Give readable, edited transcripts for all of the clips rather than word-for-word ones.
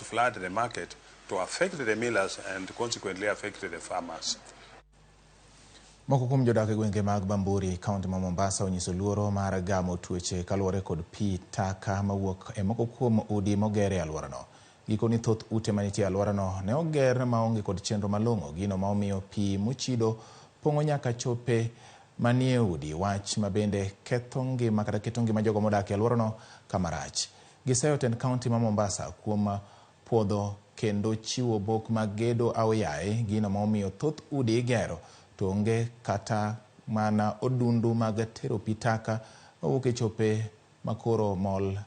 flood the market to affect the millers and consequently affect the farmers. Moko kuom jodak e gwenge mag Bamburi, kaunti ma Mombasa onyiso luoro mar gamo tuoche kaluwore kod pi taka mawuok e moko kuom udi moger e alworano. Gikoni thoth ute manitie e alworano ne oger maonge kod chenro malong'o, gino ma omiyo pi mochido pong'o nyaka chope manie udi, wach ma bende ketho ngima kata keto ngima jogo modak e alworano kama rach. Giseyo tend kaunti ma Mombasa kuom puodho kendo chiwo bok mag gedo aoyaye, gino ma omiyo thoth udi igero to onge kata mana odundu mag tero pi taka mawuok e chope makoro mol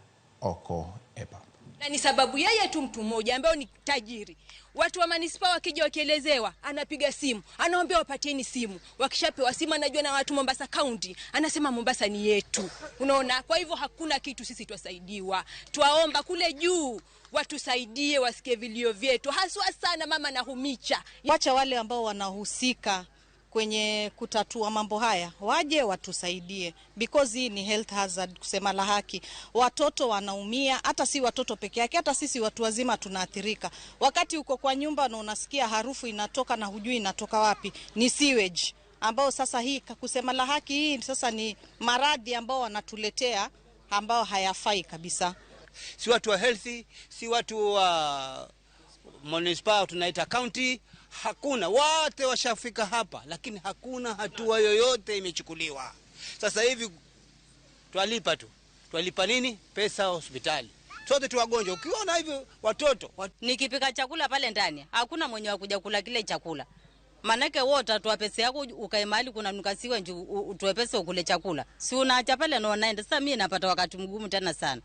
oko e pap. Na ni sababu yeye tu mtu mmoja ambaye ni tajiri. Watu wa manispaa wakija wakielezewa, anapiga simu, anawaambia wapatieni simu. Wakishapewa simu, anajua na watu Mombasa County, anasema Mombasa ni yetu. Unaona, kwa hivyo hakuna kitu sisi twasaidiwa. Twaomba kule juu watusaidie, wasikie vilio vyetu, haswa sana mama Nakhumicha. Wacha wale ambao wanahusika kwenye kutatua mambo haya waje watusaidie, because hii ni health hazard, kusema la haki. Watoto wanaumia, hata si watoto peke yake, hata sisi watu wazima tunaathirika. Wakati uko kwa nyumba na unasikia harufu inatoka na hujui inatoka wapi, ni sewage ambao sasa hii kusema la haki hii sasa ni maradhi ambao wanatuletea ambao hayafai kabisa. Si watu wa healthy, si watu wa municipal tunaita county, hakuna, wote washafika hapa, lakini hakuna hatua yoyote imechukuliwa. Sasa hivi twalipa tu, twalipa nini? Pesa hospitali, sote tu wagonjwa. Ukiona hivyo watoto Nikipika chakula pale ndani hakuna mwenye wa kuja kula kile chakula, manake wewe utatoa pesa yako ukae mahali kuna nukasiwe nju utoe pesa ukule chakula, si unaacha pale na unaenda. Sasa mimi napata wakati mgumu tena sana.